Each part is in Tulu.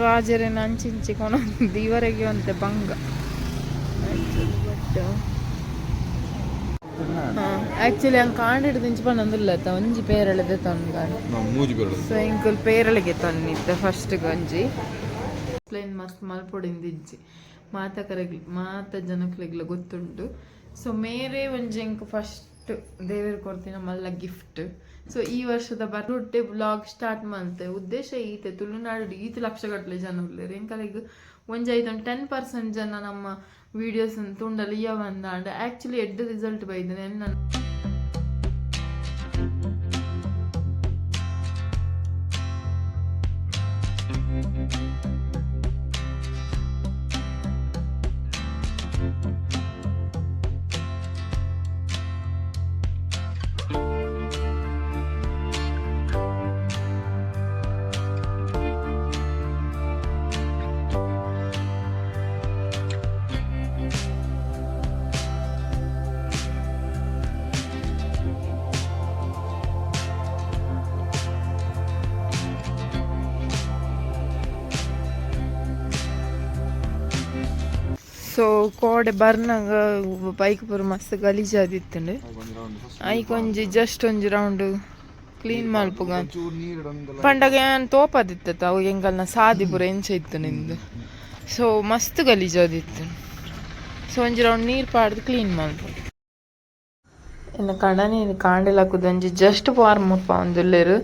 ರಾಜರೆನ ಅಂಚಿಂಚಿ ಕೊನೊಂದು ಇವರೆಗೆ ಒಂತೆ ಬಂಗ. ಬಟ್ ಆಕ್ಚುಲಿ ಹಂಗೆ ಕಾಂಡಿಡ್ದು ಇಂಚ ಪನ್ನೊಂದುಲ್ಲ ಒಂಜಿ ಪೇರಳೆದೆ ತೊಂಗಾಣ. ಮೂಜಿ ಪೇರಳೆ. ಸೊ ಎಂಕುಲು ಪೇರಳೆಗೆ ತೊನ್ನಿತ್ತ ಫಸ್ಟ್ ಒಂಜಿ. ಎಕ್ಸ್ಪ್ಲೈನ್ ಮಸ್ತ್ ಮಲ್ಪೊಡಿಂದಿಜ್ಜಿ, ಮಾತ ಕರೆಗ್ ಮಾತ ಜನಕ್ಲೆಗ್ಲ ಗೊತ್ತುಂಡು. ಸೊ ಮೇರೆ ಒಂಜಿ ಎಂಕ್ ಫಸ್ಟ್ ದೇವೆರ್ ಕೊರ್ತಿನ ಮಲ್ಲ ಗಿಫ್ಟ್. ಸೊ ಈ ವರ್ಷದ ಬರುಟ್ಟೆ ವ್ಲಾಗ್ ಸ್ಟಾರ್ಟ್ ಮಲ್ತೆ ಉದ್ದೇಶ ಈತೆ. ತುಳುನಾಡು ಈತ್ ಲಕ್ಷಗಟ್ಟಲೆ ಜನ ಉಲ್ಲೆರ್, ಎಂಕಲೆಗ್ ಒಂಜಿ ಐತ 10% ಜನ ನಮ್ಮ ವೀಡಿಯೋಸ್ ತೂಂಡಲ ಇಯ ಬಂದಾಂಡ ಆಕ್ಚುಲಿ ಎಡ್ಡೆ ರಿಸಲ್ಟ್ ಬೈದನೆ ಎನ್ನ. ಸೊ ಕೋಡೆ ಬರ್ನಾಗ ಬೈಕ್ ಪೂರ ಮಸ್ತ್ ಗಲೀಜಾದಿತ್ತುಂಡು. ಐಕ್ ಒಂಜಿ ಜಸ್ಟ್ ಒಂಜಿ ರೌಂಡ್ ಕ್ಲೀನ್ ಮಲ್ಪುಗ ಪಂಡಗ ಯಾನ್ ತೋಪದಿತ್ತ ಅವು ಎಂಕಲ್ನ ಸಾದಿ ಪೂರ ಎಂಚ ಇತ್ತು ನಿಂದು. ಸೊ ಮಸ್ತ್ ಗಲೀಜಾದಿತ್ತು. ಸೊ ಒಂಜಿ ರೌಂಡ್ ನೀರು ಪಾಡ್ದು ಕ್ಲೀನ್ ಮಲ್ಪು. ಎನ್ನ ಕಣನೆ ಕಾಂಡೆಲಾಕುದು ಒಂಜಿ ಜಸ್ಟ್ ವಾರ್ಮ್ ಅಪ್ ಆವೊಂದುಲ್ಲೆರ್.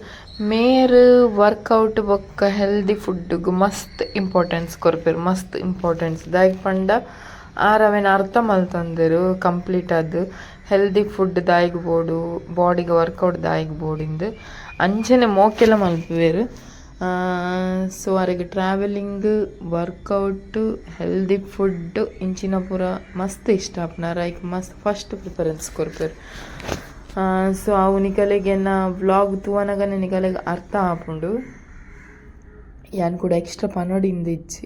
ಮೇರ್ ವರ್ಕೌಟ್ ಬೊಕ್ಕ ಹೆಲ್ದಿ ಫುಡ್ಗ್ ಮಸ್ತ್ ಇಂಪಾರ್ಟೆನ್ಸ್ ಕೊರ್ಪೆರ್, ಮಸ್ತ್ ಇಂಪಾರ್ಟೆನ್ಸ್. ದಾಯೆಗ್ ಪಂಡ ಆರ್ ಅವೆನ್ ಅರ್ಥ ಮಲ್ತೊಂದೆರ್ ಕಂಪ್ಲೀಟ್ ಆದ್, ಹೆಲ್ದಿ ಫುಡ್ ದಾಯೆಗ್ ಬೋಡು, ಬಾಡಿಗ್ ವರ್ಕೌಟ್ ದಾಯೆಗ್ ಬೋಡಿಂದ್. ಅಂಚನೆ ಮೋಕೆಲ ಮಲ್ಪುವೆರ್. ಸೊ ಅರೆಗ್ ಟ್ರಾವೆಲಿಂಗ್, ವರ್ಕೌಟ್, ಹೆಲ್ದಿ ಫುಡ್ ಇಂಚಿನ ಪೂರ ಮಸ್ತ್ ಇಷ್ಟ ಆಪುನ. ಐಕ್ ಮಸ್ತ್ ಫಸ್ಟ್ ಪ್ರಿಫರೆನ್ಸ್ ಕೊರ್ಪೆರ್. ಸೊ ಅವು ನಿಕಲೆಗ್ ಎನ್ನ ವ್ಲಾಗ್ ತೂವನಗನೆ ನಿಕಲೆಗ್ ಅರ್ಥ ಆಪುಂಡು. ಯಾನ್ ಕೂಡ ಎಕ್ಸ್ಟ್ರಾ ಪನೊಡಿಂದ್ ಇಜ್ಜಿ.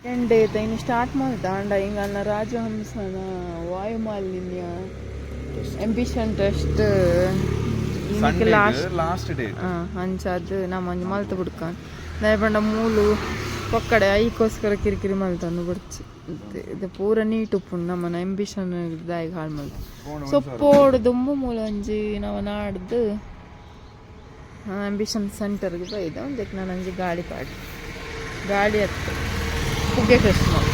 10 ಡೇ ಇನ್ನು ಸ್ಟಾರ್ಟ್ ಮಲ್ತ. ಆಂಡ ಎಂಕಲ್ನ ರಾಜಹಂಸನ ವಾಯುಮಾಲಿನ್ಯ ambition test last last date. ಅಂಚಾದ್ ನಮ ಒಂಜಿ ಮಲ್ತ್ ಬುಡ್ಕ. ದಾಯೆ ಪಂಡ ಮೂಲು ಪೊಕ್ಕಡೆ ಐಕೋಸ್ಕರ ಕಿರಿಕಿರಿ ಮಲ್ತೊಂದು ಬೊಡ್ಚಿ. ಇದು ಪೂರ ನೀಟ್ ಉಪ್ಪುಂಡು. ನಮ್ಮನ ಎಂಬಿಷನ್ ದಾಯೆಗ್ ಹಾಳು ಮಲ್ತು? ಸೊ ಪೋಡು ದುಂಬು ಮೂಲು ಒಂಜಿ ನಮ ನಾಡ್ದು ಆಂಬಿಷನ್ ಸೆಂಟರ್ಗೆ ಬೈದ. ಒಂಜೆಕ್ ನಾನು ಒಂಜಿ ಗಾಳಿ ಪಾಡಿ, ಗಾಳಿ ಹತ್ತು ಪುಗೆ ಟೆಸ್ಟ್ ಮಲ್ತ.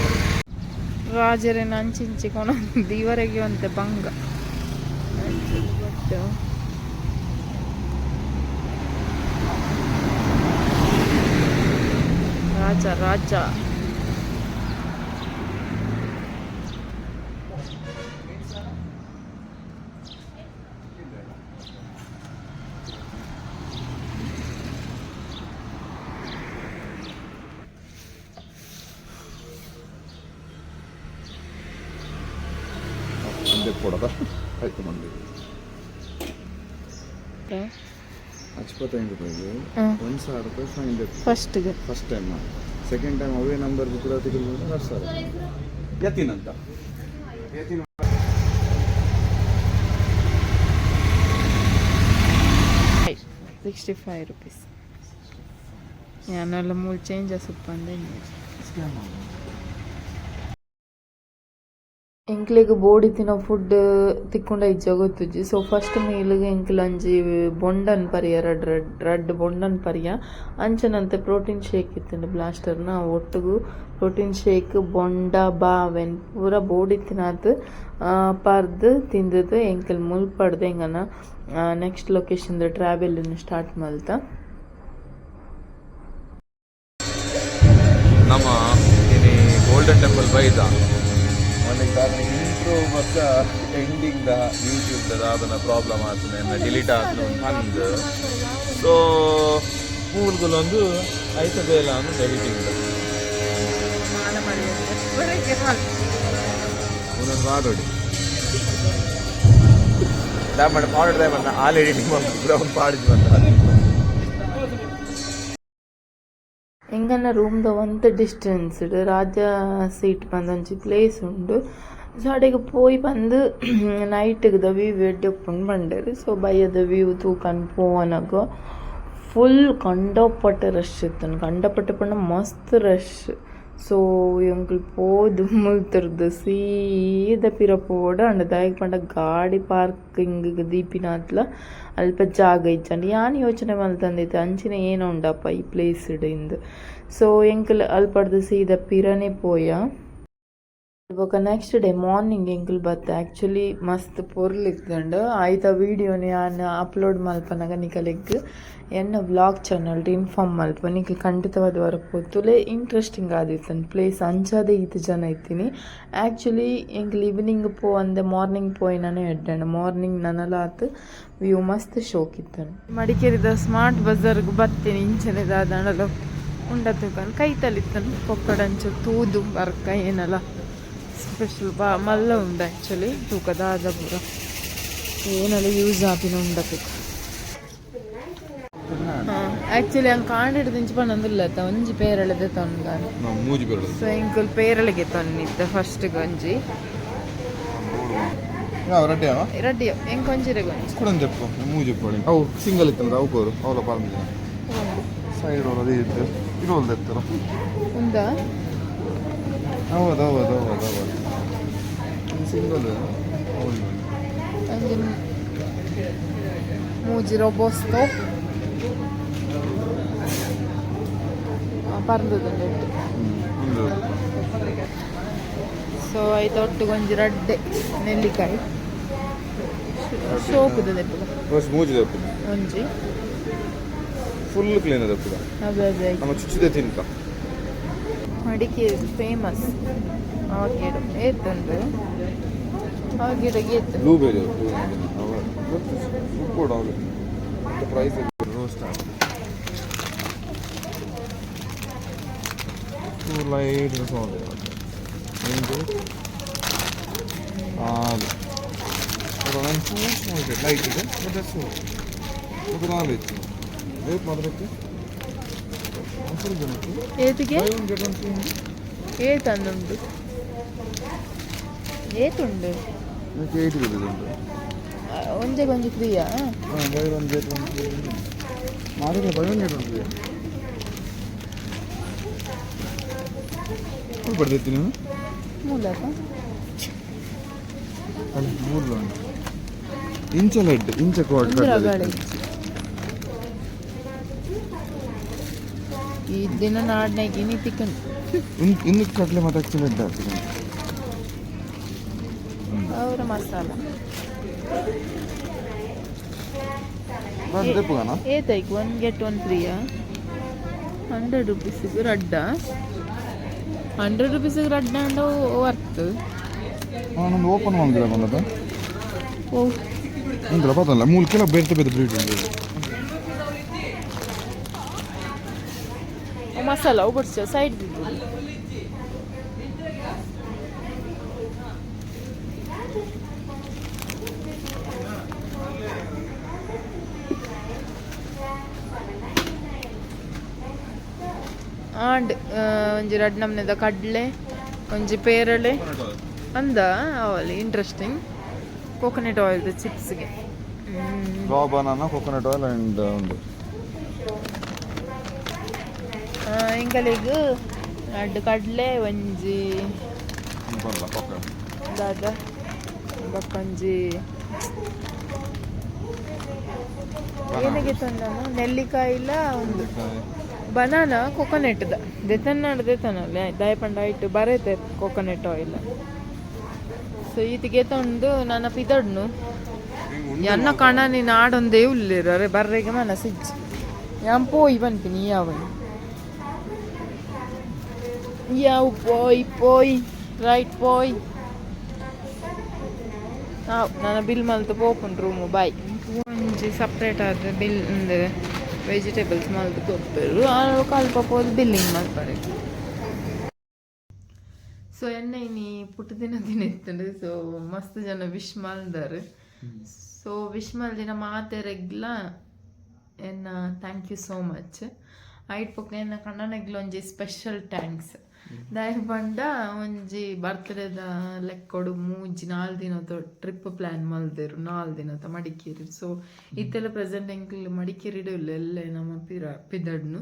ರಾಜರೆನ ಅಂಚಿಂಚಿ ಕೊನೊಂದು ಇವರೆಗೆ ಒಂತೆ ಬಂಗ. ಬಟ್ ರಾಜ ರಾಜ. ಅಂದೆ ಕೊಡದ ಆಯ್ತು ಮಂದಿ. 75 ರೂಪಾಯಿಗೆ 1000 ರೂಪಾಯಿ ಫೈನ್. ಫಸ್ಟ್ಗೆ. First time. ಸೆಕೆಂಡ್ ಟೈಮ್ ಅವೇ ನಂಬರ್ ಕೂಡ ತಿರುಗಿ 2000. ಯತಿನ್ ಅಂತ ಯತಿನ್. ₹65. ಯಾನೆಲ್ಲ ಮೂಲು ಚೇಂಜಸ್ ಉಪ್ಪಂದೆ. ಎಂಕ್ಲೆಗ್ ಬೋಡಿತ್ತಿನ ಫುಡ್ ತಿಕ್ಕುಂಡ ಇಜ್ಜ ಗೊತ್ತುಜ್ಜಿ. ಸೊ ಫಸ್ಟ್ ಮೀಲ್ಗ್ ಎಂಕ್ಲ ಒಂಜಿ ಬೊಂಡನ್ ಪರಿಯ, ರಡ್ ರಡ್ ರಡ್ಡ್ ಬೊಂಡನ್ ಪರಿಯ. ಅಂಚನಂತೆ ಪ್ರೋಟೀನ್ ಶೇಕ್ ಇತ್ತುಂಡು ಬ್ಲಾಸ್ಟರ್ನ. ಒಟ್ಟುಗು ಪ್ರೋಟೀನ್ ಶೇಕ್, ಬೊಂಡ, ಬಾವೆನ್ ಪೂರ ಬೋಡಿತ್ತಿನಾತ್ ಪರ್ದ್ ತಿಂದದ್ ಎಂಕಲ್ ಮುಲ್ಪಡ್ದ್ ಎಂಗನ ನೆಕ್ಸ್ಟ್ ಲೊಕೇಶನ್ ಟ್ರಾವೆಲ್ ಸ್ಟಾರ್ಟ್ ಮಲ್ತ. ನಮ್ಮ ಇನಿ ಗೋಲ್ಡನ್ ಟೆಂಪಲ್ ಬೈದ. ಮೊನ್ನೆ ಇಂಟ್ರೋ ಬೊಕ್ಕ ಎಂಡಿಂಗ್ the YouTube the ದಾದನ ಪ್ರಾಬ್ಲಮ್ ಆತನೆ, ಡಿಲೀಟ್ ಆತನ ಅಂದ್. ಸೊ ಮೂಲ್ಗುಲೊಂದು ಐತ ಬೇಲ ಅಂದ್ ಎಡಿಟಿಂಗ್ ಒಂದೊಂದು ಮಾಡೋಡಿ ದಾಮಣ್ಣ ಪಾಡು ದಾಮಣ್ಣ ಆಲ್ ಎಡಿಟಿಂಗ್ ಬ್ರೌನ್ ಪಾಡಿದ್ ಬಂದ. ಎಂಕಲ್ನ ರೂಮ್ದ ಒಂತೆ ಡಿಸ್ಟೆನ್ಸ್ ರಾಜ ಸೀಟ್ ಪಂದ್ ಒಂಜಿ ಪ್ಲೇಸ್ ಉಂಡು. ಸೊ ಅಡೆಗ್ ಪೋಯಿ ಪಂದ್ ನೈಟ್ಗ್ ದ ವ್ಯೂ ಎಡ್ಡೆ ಉಪ್ಪುಂಡು ಪಂಡೆರ್. ಸೊ ಬಯ್ಯದ ವ್ಯೂ ತೂಕನ್ ಪೋವನಗ ಫುಲ್ ಕಂಡಪಟ್ಟೆ ರಶ್ ಇತ್ತುಂಡು. ಕಂಡಪಟ್ಟೆ ಪಂಡ ಮಸ್ತ್ ರಶ್. ಸೊ ಎಂಕುಲು ಪೋದು ಮುಲ್ತುರ್ದು ಸೀದ ಪಿರ ಪೋವೊಡು ಆಂಡ ದಾಯೆಗ್ ಪಂಡ ಗಾಡಿ ಪಾರ್ಕಿಂಗ್ ದೀಪಿನಾತ್ಲ ಅಲ್ಪ ಜಾಗ ಇಜ್ಜಂಡ್. ಯಾನ್ ಯೋಚನೆ ಮಲ್ತೊಂದಿತ್ತೆ ಅಂಚಿನ ಏನ ಉಂಡಪ್ಪ ಈ ಪ್ಲೇಸ್ ಇಂದ್. ಸೊ ಎಂಕುಲು ಅಲ್ಪಡ್ದು ಸೀದ ಪಿರನೆ ಪೋಯ. ಬೊಕ ನೆಕ್ಸ್ಟ್ ಡೇ ಮಾರ್ನಿಂಗ್ ಎಂಕುಲು ಬತ್ತ. ಆಕ್ಚುಲಿ ಮಸ್ತ್ ಪೊರ್ಲು ಇತ್ತುಂಡು. ಐತ ವೀಡಿಯೋನು ಯಾನ್ ಅಪ್ಲೋಡ್ ಮಲ್ಪನಗ ನಿಕಲೆಗ್ ಎನ್ನ ವ್ಲಾಗ್ ಚಾನಲ್ ಇನ್ಫಾರ್ಮ್ ಮಲ್ಪ. ನಿಕಲ್ ಖಂಡಿತವಾದ್ ಒರ ಪೋತುಲೆ. Interesting ಆದಿತ್ತುಂಡು place. ಅಂಚಾದೆ ಈತ್ ಜನ ಇತ್ತಿನಿ. ಆಕ್ಚುಲಿ ಎಂಕುಲು ಈವ್ನಿಂಗ್ ಪೋವಂದೆ ಮಾರ್ನಿಂಗ್ ಪೋಯಿನನೇ ಎಡ್ಡೆ. ಮಾರ್ನಿಂಗ್ ನನಲಾತ್ ವ್ಯೂ ಮಸ್ತ್ ಶೋಕ್ ಇತ್ತುಂಡು. ಮಡಿಕೇರಿದ ಸ್ಮಾರ್ಟ್ ಬಜಾರ್ಗ್ ಬತ್ತೀನಿ ಇಂಚನೆ ದಾದಾಂಡಲ ಉಂಡ ತೂಕನ್ ಕೈತಲ್ ಇತ್ತುಂಡು. ಪೊಕ್ಕಡಂಚ ತೂದು ಬರ್ಕ ಏನಲ ಸ್ಪೆಷಲ್ ಬಾ ಮಲ್ಲ ಉಂಡು ಆಕ್ಚುಲಿ. ತೂಕ ದಾದ ಪೂರ ಏನಲ ಯೂಸ್ ಆಪಿನ ಉಂಡ ತೂಕ. ಆಕ್ಚುಲಿ ಅಂಗ್ ಕಾಂಡಿಡ್ದು ಇಂಚ ಪನೊಂದುಲ್ಲ ಒಂಜಿ ಪೇರಳೆದ ತೊಂದಾನೆ. ಮೂಜಿ ಪೇರಳೆ. ಸೊ ಎಂಕುಲು ಪೇರಳೆಗೆ ತೊನ್ನಿತ್ತ ಫಸ್ಟ್ ಒಂಜಿ. ಯಾವ ರೆಡ್ಡಿ? ರಡ್ಡಿ ಎಂಕ್ ಒಂಜಿರೆ ಒಂಜಿ. ಕುಡೊಂದು ಜಪ್ಪು ಮೂಜಿ ಉಪ್ಪಳಿ. ಅವು ಸಿಂಗಲ್ ಇತ್ತಲ್ಲ, ಅವು ಕೋರು ಅವಲ ಪಾರ್ಮಿಜನ ಸೈಡ್ ಅದೇ ಇತ್ತು ಇರೋಲ್ದ ಎತ್ತರ. ಉಂದಾ? ಹೌದು ಹೌದು ಹೌದು ಹೌದು, ಸಿಂಗಲ್. ಒಂಜಿ ಮೂಜಿ ರೋಬೋಸ್ತೋ ಪರ್ಂದುದುಂಡು. ಒಂದು. ಸೊ ಐತ ಒಟ್ಟುಗೆ ಒಂಜಿ ರಡ್ಡೆ ನೆಲ್ಲಿಕಾಯಿ ಶೋಕುದ ದೆಪ್ಪುಗ. ಫಸ್ಟ್ ಮೂಜಿ ದಪ್ಪುದ. ಒಂಜಿ. ಫುಲ್ ಕ್ಲೀನ್ ದಪ್ಪುದ. ಅದೇ ಅದೇ. ನಮ್ಮ ಚುಚ್ಚಿದೆ ತಿಂತ. ಮಡಿಕೇರಿ ಫೇಮಸ್ ಅವಗೇಡು ಏತುಂಡು? ಅವಗೇಡು ಏತು? Blueberry super. ಹೌದು, ಪ್ರೈಸ್ ರೋಸ್ಟ್ ಲೈಟ್ ಸೌಂಡ್ ನಿಂದು ಹಾಲು ಲೈಟ್ ಇದೆ, ಮತ್ತೆ ಸೊ ಮತ್ತೆ ನಾಲ್ ಇತ್ತು ರೇಟ್ ಮಾತ್ರ ಆಫರ್ ಜನಕ್ಕೆ. ಏತಿಗೆ? Buy one get one free. ಏತಂದುಂಡು? ಏತುಂಡು? ಅದಕ್ಕೆ 80 ರುಪೀಸ್ ಉಂಟು. ಒಂಜೆಗೆ ಒಂಜಿ ಫ್ರೀಯಾ? ಹಾಂ, buy one get one free ಮಾಡಿದ್ರೆ buy one get one free ಪಡೆದಿತ್ತಿ ನೀವು. ಮೂಲಕ. ಅಲ್ಲಿ ಮೂರು ಉಂಟು. ಇಂಚ ಲೈಟ್ ಇಂಚ ಕೋಟ್. ಒಂಜಿ ರಗಳೆ. ಈ ದಿನ ನಾಡ್ನಾಗ ಇನಿ ತಿಕ್ಕನ್. ಇನ್ನು ಕಡಲೆ ಮತ್ತೆ ಆಕ್ಚುಲಿ ಹೆಡ್ ಆಗ್ತದೆ. ಅವರ ಮಸಾಲ. ದೆಪ್ಪುಗನ. ಏತೈಕ್ ಒನ್ ಗೆಟ್ ಒನ್ ಫ್ರೀಯಾ? 100 ರುಪೀಸಿಗೆ ರಡ್ಡ? 100 ರುಪೀಸಿಗೆ ರಡ್ಡ ಅಂಡ ವರ್ತ್. ನಾನೊಂದು ಓಪನ್ ಮಾಡಿದ್ರೆ ಬಂದದ. ಓ. ಉಂಟಲ್ಲ ಪತ್ತಲ್ಲ ಮೂಲ ಕೆಲವು ಬೇರೆ ಬೇರೆ ಬ್ರೀಡ್ ಉಂಟು. ಮಸಾಲ ಒಬ್ಬಡ್ಸ ಸೈಡ್ ದಿದ್ದು. ಆಂಡ್ ಒಂಜಿ ರಡ್ಡ್ ನಮೂನೆದ ಕಡಲೆ, ಒಂಜಿ ಪೇರಳೆ ಅಂದ ಅವಲ್ಲಿ. ಇಂಟ್ರೆಸ್ಟಿಂಗ್ ಕೋಕೋನಟ್ ಆಯಿಲ್ ಚಿಪ್ಸ್ಗೆ. Raw banana, coconut oil and ಒಂದು. ಎಂಕಲೆಗ್ ರಡ್ಡ್ ಕಡಲೆ, ಒಂಜಿ ಬರಲ್ಲ ಕೋಕೋನಟ್. ದಾದ ಬೊಕೊಂಜಿ ಏನಕ್ಕೆ ತಂದನು? ನೆಲ್ಲಿಕಾಯಿಲ ಒಂದು ಬನಾನ ಕೊಕೊನೆಟ್ದ ದೆತನ್ನಾಡು ದೆತನಲ್ಲ ದಾಯ ಪಂಡ ಐಟ್ ಬರೈತೆ ಕೊಕೊನೆಟ್ ಆಯಿಲ್. ಸೊ ಈತಿಗೆ ತಂದು ನನ್ನ ಪಿದಡ್ನು ಎನ್ನ ಕಣ ನೀನು ಆಡೊಂದೇ ಉಲ್ಲೇರು. ಅರೆ ಬರ್ರೆಗೆ ಮನಸ್ಸಿಜ್ಜಿ. ಯಾನ್ ಪೋಯಿ ಪನ್ಪಿನಿ ಯಾವನ್ ಯಾವ ಪೋಯ್ ಪೋಯ್ ರೈಟ್ ಪೋಯ್. ನನ್ನ ಬಿಲ್ ಮಲ್ತು ಪೋಪುಂಡು ರೂಮು. ಬಾಯ್. ಒಂಜಿ ಸಪ್ರೇಟ್ ಆದ ಬಿಲ್ ಉಂದು ವೆಜಿಟೇಬಲ್ಸ್ ಮಲ್ತು ಕೊರ್ಪೆರು. ಅಲ್ಪ ಪೋದು ಬಿಲ್ಲಿಂಗ್ ಮಲ್ಪರೆ. ಸೊ ಎನ್ನ ಇನಿ ಪುಟ್ಟದಿನ ದಿನ ಇತ್ತುಂಡು. ಸೊ ಮಸ್ತ್ ಜನ ವಿಶ್ ಮಲ್ದಾರ್. ಸೊ ವಿಶ್ ಮಲ್ದಿನ ಮಾತೆರೆಗ್ಲ ಎನ್ನ thank you so much. ಐಟ್ ಬೊಕ್ಕ ಎನ್ನ ಕಣ್ಣನೆಗ್ಲ ಒಂಜಿ ಸ್ಪೆಷಲ್ thanks. ದಾಯೆ ಪಂಡ ಒಂಜಿ ಬರ್ತ್ಡೇದ ಲೆಕ್ಕೊಡು 3-4 ದಿನದ ಟ್ರಿಪ್ ಪ್ಲಾನ್ ಮಲ್ದೆರ್, 4 ದಿನದ ಮಡಿಕೇರಿ. ಸೊ ಇತ್ತೆಲ್ಲ ಪ್ರೆಸೆಂಟ್ ಎಂಕ್ಲ್ ಮಡಿಕೇರಿಡೆ ಉಲ್ಲ, ಎಲ್ಲೆ ನಮ್ಮ ಪಿರ ಪಿದಡ್ನು.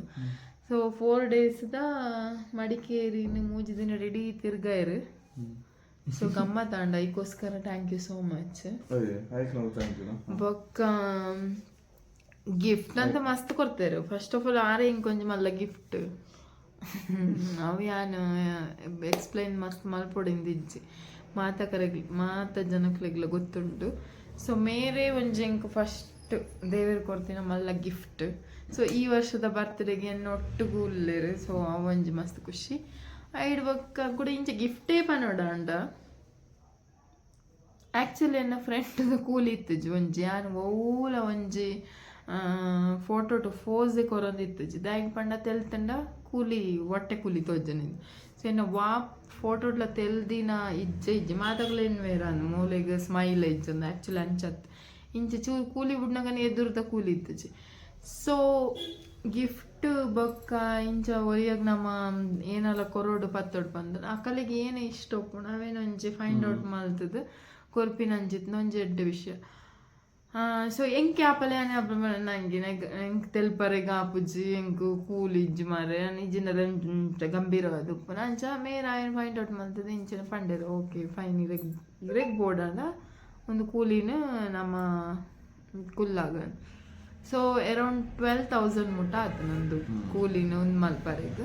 ಸೊ 4 ಡೇಸ್ದ ಮಡಿಕೇರಿನ 3 ದಿನ ರೆಡಿ ತಿರ್ಗಾಯರು. ಸೊ ಗಮ್ಮತ್ ಆಂಡ, ಐಕೋಸ್ಕರ thank you so much. ಅದೇ ಆಯ್ತು, ನಾವು thank you. ಬೊಕ್ಕ ಗಿಫ್ಟ್ ಅಂತ ಮಸ್ತ್ ಕೊಡ್ತಾರೆ. ಫಸ್ಟ್ ಆಫ್ ಆಲ್ ಆರೆ ಇಂಕೊಂಜಿ ಮಲ್ಲ ಗಿಫ್ಟ್. ಅವು ಯಾನ್ ಎಕ್ಸ್ಪ್ಲೈನ್ ಮಸ್ತ್ ಮಲ್ಪೊಡಿಂದಿಜ್ಜಿ, ಮಾತ ಕರೆಗ್ ಮಾತ ಜನಕ್ಲೆಗ್ಲ ಗೊತ್ತುಂಟು. ಸೊ ಮೇರೆ ಒಂಜಿ ಎಂಕ್ ಫಸ್ಟ್ ದೇವೆರ್ ಕೊರ್ತಿನ ಮಲ್ಲ ಗಿಫ್ಟ್. ಸೊ ಈ ವರ್ಷದ ಬರ್ತ್ಡೇಗೆ ಎನ್ನ ಒಟ್ಟುಗು ಉಲ್ಲೆರ್. ಸೊ ಅವೊಂಜಿ ಮಸ್ತ್ ಖುಷಿ. ಐಡ್ ಬೊಕ್ಕ ಕೂಡ ಇಂಚ ಗಿಫ್ಟೇ ಪನೋಡಾಂಡ, ಆ್ಯಕ್ಚುಲಿ ಎನ್ನ ಫ್ರೆಂಡ್ ಕೂಲಿ ಇತ್ತುಜಿ ಒಂಜಿ. ಯಾನ್ ಓಲ ಒಂಜಿ ಫೋಟೋ ಟು ಫೋಸೆ ಕೊರೊಂದಿತ್ತುಜಿ. ದಾಯೆಗ್ ಪಂಡ ತೆಲ್ತಂಡ ಕೂಲಿ ಒಟ್ಟೆ ಕೂಲಿ ತೋಜನಿಂದು. ಸೊ ಎನ್ನ ವಾ ಫೋಟೋಡ್ಲ ತೆಲ್ದಿನ ಇಜ್ಜೆ ಇಜ್ಜಿ, ಮಾತಗ್ಲ ಎನ್ವೇರ ಮೂಲೆಗ್ ಸ್ಮೈಲ್ ಇಜ್ಜಂದು. ಆ್ಯಕ್ಚುಲಿ ಅಂಚತ್ ಇಂಚ ಚೂರು ಕೂಲಿ ಬುಡ್ನಗನೆ ಎದುರುದ ಕೂಲಿ ಇತ್ತುಜಿ. ಸೊ ಗಿಫ್ಟ್ ಬೊಕ್ಕ ಇಂಚ ಒರಿಯಗ್ ನಮ್ಮ ಏನಲ್ಲ ಕೊರೊಡು ಪತ್ತೊಡು ಪಂದ್ ಅಕಲಿಗೆ ಏನೇ ಇಷ್ಟ ಉಪ್ಪುಂಡು, ಅವೇನ ಒಂಜಿ ಫೈಂಡ್ ಔಟ್ ಮಲ್ತದು ಕೊರ್ಪಿನ ಅಂಚಿತ್ನ ಒಂಜಿ ಎಡ್ಡೆ ವಿಷಯ. ಸೊ ಎಂಕ್ ಆಪಲೆ ನಂಗೆ ಎಂಕ್ ತೆಲ್ಪರೆಗ್ ಆಪುಜಿ, ಎಂಕ್ ಕೂಲಿ ಇಜ್ಜಿ ಮಾರ್ರೆ, ಇಜ್ಜಿಂಡಲ ಗಂಭೀರವಾದ ಉಪ್ಪುನ. ಅಂಚ ಮೇರ್ ಆಯನ್ ಫೈಂಡ್ ಔಟ್ ಮಲ್ತದು ಇಂಚಿನ ಪಂಡೆರ್, ಓಕೆ ಫೈನ್, ಇರೆಗ್ ಇರೆಗ್ ಬೋಡಾಂಡ ಒಂದು ಕೂಲಿನ ನಮ್ಮ ಕುಲ್ಲಾಗ. ಸೊ ಅರೌಂಡ್ 12,000 ಮುಟ್ಟ ಆತು ನಂದು ಕೂಲಿನ ಒಂದು ಮಲ್ಪರೆಗ್.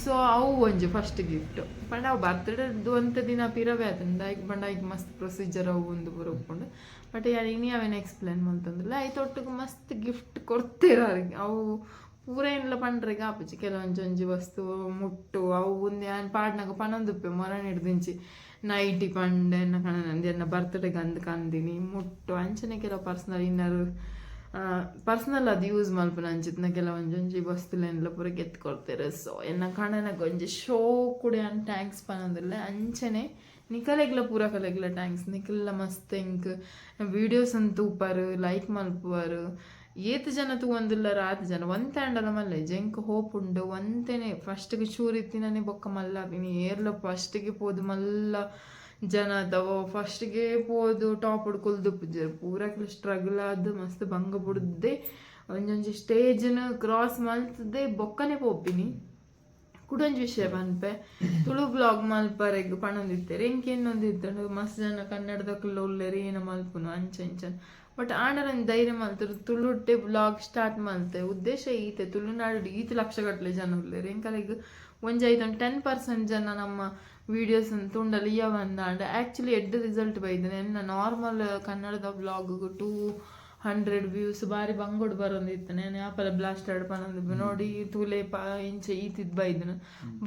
ಸೊ ಅವು ಒಂಜಿ ಫಸ್ಟ್ ಗಿಫ್ಟ್ ಪಂಡ ಅವು ಬರ್ತ್ಡೇ ಒಂತೆ ದಿನ ಪಿರವೇ ಆತಂದ. ಐಕ್ ಪಂಡ ಐಕ್ ಮಸ್ತ್ ಪ್ರೊಸೀಜರ್ ಅವು ಒಂದು ಪೂರ ಉಪ್ಪುಂಡು. ಬಟ್ ಯಾನ್ ಇನಿ ಅವೇನು ಎಕ್ಸ್ಪ್ಲೇನ್ ಮಲ್ತೊಂದಿಲ್ಲ. ಐತೊಟ್ಟುಗು ಮಸ್ತ್ ಗಿಫ್ಟ್ ಕೊಡ್ತೇರ. ಅವು ಪೂರ ಏನ್ಲ ಪಂಡ್ರೆಗ್ ಆಪುಜಿ. ಕೆಲವೊಂಜಿ ಒಂಜಿ ವಸ್ತು ಮುಟ್ಟು ಅವು ಒಂದು ಯಾನ್ ಪಾಡ್ನಾಗ ಪನೊಂದುಪ್ಪೆ. ಮೊರನ್ ಹಿಡ್ದಿಂಚಿ ನೈಟಿ ಪಂಡೆ ಎನ್ನ ಕಣನಂದು ಎನ್ನ ಬರ್ತ್ಡೇಗೆ ಅಂದ್ ಕಂದಿನಿ ಮುಟ್ಟು. ಅಂಚನೆ ಕೆಲವು ಪರ್ಸನಲ್ ಇನ್ನರ್ ಪರ್ಸನಲ್ ಅದು ಯೂಸ್ ಮಲ್ಪುನ ಅಂಚಿತ್ನ ಕೆಲವೊಂಜಿ ಒಂಜಿ ವಸ್ತುಲೆನ್ಲ ಪೂರ ಗೆತ್ ಕೊಡ್ತಾರೆ. ಸೊ ಎನ್ನ ಕಣನಗ ಒಂಜಿ ಶೋ ಕೂಡ ಯಾನ್ thanks ಪನೊಂದುಲ್ಲೆ. ಅಂಚನೆ ನಿಕಲೆಗ್ಲ ಪೂರ ಕಲೆಗ್ಲ thanks. ನಿಕಲ್ಲ ಮಸ್ತ್ ಎಂಕ್ ವೀಡಿಯೋಸ್ ಅನ್ ತೂಪರ್, ಲೈಕ್ ಮಲ್ಪುವರು. ಏತ್ ಜನ ತೂವೊಂದುಲ್ಲರ್ ಆತ್ ಜನ ಒಂತೆ ಆಂಡಲ ಮಲ್ಲೆ ಎಂಕ್ ಹೋಪ್ ಉಂಡು. ಒಂತೆನೆ ಫಸ್ಟ್ಗೆ ಚೂರು ಇತ್ತಿನನೆ ಬೊಕ್ಕ ಮಲ್ಲ ಆಪಿನಿ. ಏರ್ಲ ಫಸ್ಟ್ಗೆ ಪೋದು ಮಲ್ಲ ಜನ ಅಥವಾ ಫಸ್ಟ್ಗೆ ಪೋದು ಟಾಪ್ ಕುಲ್ದುಪ್ಪುಜೆರ್. ಪೂರಕ್ಲ ಸ್ಟ್ರಗಲ್ ಆದ್ ಮಸ್ತ್ ಬಂಗ ಬುಡ್ದೆ ಒಂಜೊಂಜಿ ಸ್ಟೇಜ್ನ್ ಕ್ರಾಸ್ ಮಲ್ತ್ದೆ ಬೊಕ್ಕನೆ ಪೋಪಿನಿ. ಕುಡೊಂಜಿ ವಿಷಯ ಪನ್ಪೆ. ತುಳು ಬ್ಲಾಗ್ ಮಲ್ಪರೆಗ್ ಪನೊಂದಿತ್ತೆರ್. ಎಂಕ್ ಎನ್ನೊಂದಿತ್ತುಂಡು, ಮಸ್ತ್ ಜನ ಕನ್ನಡದಕುಲು ಉಲ್ಲೆರ್, ಏನ ಮಲ್ಪುನು ಅಂಚ ಇಂಚ. ಬಟ್ ಆಂಡ ನಂಗೆ ಧೈರ್ಯ ಮಲ್ತುರು ತುಳುಟ್ಟೆ ಬ್ಲಾಗ್ ಸ್ಟಾರ್ಟ್ ಮಲ್ತೆ. ಉದ್ದೇಶ ಈತೆ, ತುಳುನಾಡು ಈತ್ ಲಕ್ಷಗಟ್ಟಲೆ ಜನ ಉಲ್ಲೆರ್, ಎಂಕಲೆಗ್ ಒಂಜಿ ಐತ ಒಂದು 10% ಜನ ನಮ್ಮ ವೀಡಿಯೋಸ್ ತೂಂಡಲ ಇಯ್ಯವಂದಾಂಡ ಆ್ಯಕ್ಚುಲಿ ಎಡ್ಡೆ ರಿಸಲ್ಟ್ ಬೈದನೆ. ಎನ್ನ ನಾರ್ಮಲ್ ಕನ್ನಡದ ಬ್ಲಾಗ್ 200 ವ್ಯೂಸ್ ಬಾರಿ ಬಂಗೋಡು ಬರೋಂದಿತ್ತು. ನಾನು ಯಾಪಲ ಬ್ಲಾಸ್ಟೆಡ್ ಪನೊಂದು ನೋಡಿ ತೂಲೆ ಪ ಇಂಚ ಈತಿದ್ ಬೈದನು.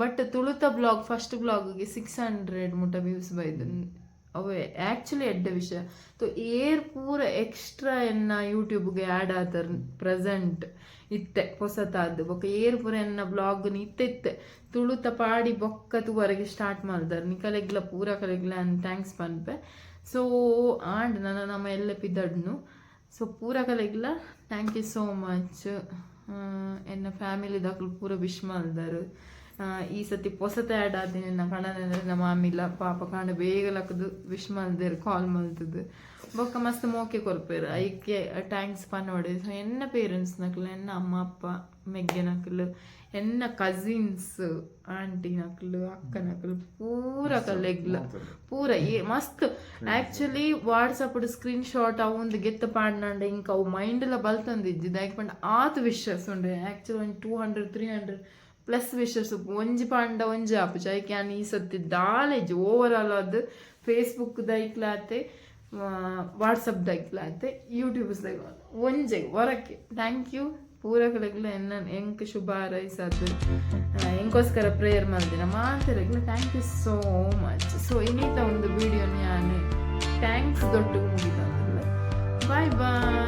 ಬಟ್ ತುಳುತ ಬ್ಲಾಗ್ ಫಸ್ಟ್ ಬ್ಲಾಗ್ಗೆ 600 ಮುಟ್ಟ ವ್ಯೂಸ್ ಬೈದನು. ಅವು ಆ್ಯಕ್ಚುಲಿ ಎಡ್ಡೆ ವಿಷಯ. ಸೊ ಏರ್ ಪೂರ ಎಕ್ಸ್ಟ್ರಾ ಎನ್ನ ಯೂಟ್ಯೂಬ್ಗೆ ಆ್ಯಡ್ ಆತರ್ ಪ್ರೆಸೆಂಟ್ ಇತ್ತೆ ಪೊಸತಾದ್ ಬೊಕ್ಕ ಏರ್ ಪೂರ ಎನ್ನ ಬ್ಲಾಗ್ ಇತ್ತೆ ಇತ್ತೆ ತುಳುತ ಪಾಡಿ ಬೊಕ್ಕ ತೂವರೆಗೆ ಸ್ಟಾರ್ಟ್ ಮಲ್ದಾರ್, ನಿಕಲೆಗ್ಲ ಪೂರ ಕಲೆಗ್ಲ thanks ಪನ್ಪೆ. ಸೊ ಆಂಡ್ ನನ್ನ ನಮ್ಮ ಎಲ್ಲ ಪಿದಡ್ನು. ಸೊ ಪೂರ ಕಲೆಗ್ಲ thank you so much. ಎನ್ನ ಫ್ಯಾಮಿಲಿ ದಕ್ಲು ಪೂರ ವಿಶ್ ಮಲ್ದಾರ್. ಈ ಸತಿ ಪೊಸತ ಆ್ಯಡ್ ಆದಿನ ಎನ್ನ ಕಣನ ನಮ್ಮ ಮಾಮಿಲ ಪಾಪ ಕಾಂಡ ಬೇಗ ಲಕ್ಕದು ವಿಶ್ ಮಲ್ದೆರ್, ಕಾಲ್ ಮಲ್ತದು. ಬೊಕ್ಕ ಮಸ್ತ್ ಮೋಕೆ ಕೊರ್ಪೆರ್, ಐಕೆ thanks ಪನೋಡೆ. ಸೊ ಎನ್ನ ಪೇರೆಂಟ್ಸ್ ನಕ್ಲು, ಎನ್ನ ಅಮ್ಮ ಅಪ್ಪ, ಮೆಗ್ಗೆ ನಕ್ಲು, ಎನ್ನ ಕಸಿನ್ಸ್, ಆಂಟಿ ನಕ್ಲು, ಅಕ್ಕ ನಕ್ಲು, ಪೂರ ಕಲೆಗ್ಲ ಪೂರ ಏ ಮಸ್ತ್. ಆಕ್ಚುಲಿ ವಾಟ್ಸಪ್ ಸ್ಕ್ರೀನ್ ಶಾಟ್ ಅವು ಒಂದು ಗೆತ್ತ ಪಾಡ್ನಾಂಡ ಇಂಕ ಅವು ಮೈಂಡ್ ಎಲ್ಲ ಬಲ್ತೊಂದಿಜ್ಜಿ. ದಾಯೆ ಪಂಡ ಆತ್ ವಿಶಸ್ ಉಂಡು. ಆಕ್ಚುಲಿ ಒಂದು 200 300 ಪ್ಲಸ್ ವಿಶಸ್. ಒಂಜಿ ಪಾಂಡ ಒಂಜಿ ಆಪುಜಿ. ಐಕೆ ಯಾನ್ ಈ ಸತಿ ದಾಲೇಜ್ ಓವರ್ ಆಲ್ ಅದು ಫೇಸ್ಬುಕ್ ದೈಕ್ಲಾತೆ, ವಾಟ್ಸಪ್ ದೈಕ್ಲಾತೆ, ಯೂಟ್ಯೂಬ್ ಒಂಜೆ ಹೊರಕ್ಕೆ thank you ಪೂರಕಲೆಗ್ಲ. ಎನ್ನ ಎಂಕ್ ಶುಭ ಹಾರೈಸದು ಎಂಕೋಸ್ಕರ ಪ್ರೇಯರ್ ಮಲ್ದಿನ ಮಾತೆರೆಗ್ಲ thank you so much. So ಇನ್ನಿತ ಒಂದು ವಿಡಿಯೋ ಯಾನ್ thanks ದೊಡ್ಡ ಮುಗಿತಂದಿಲ್ಲ. Boy boy.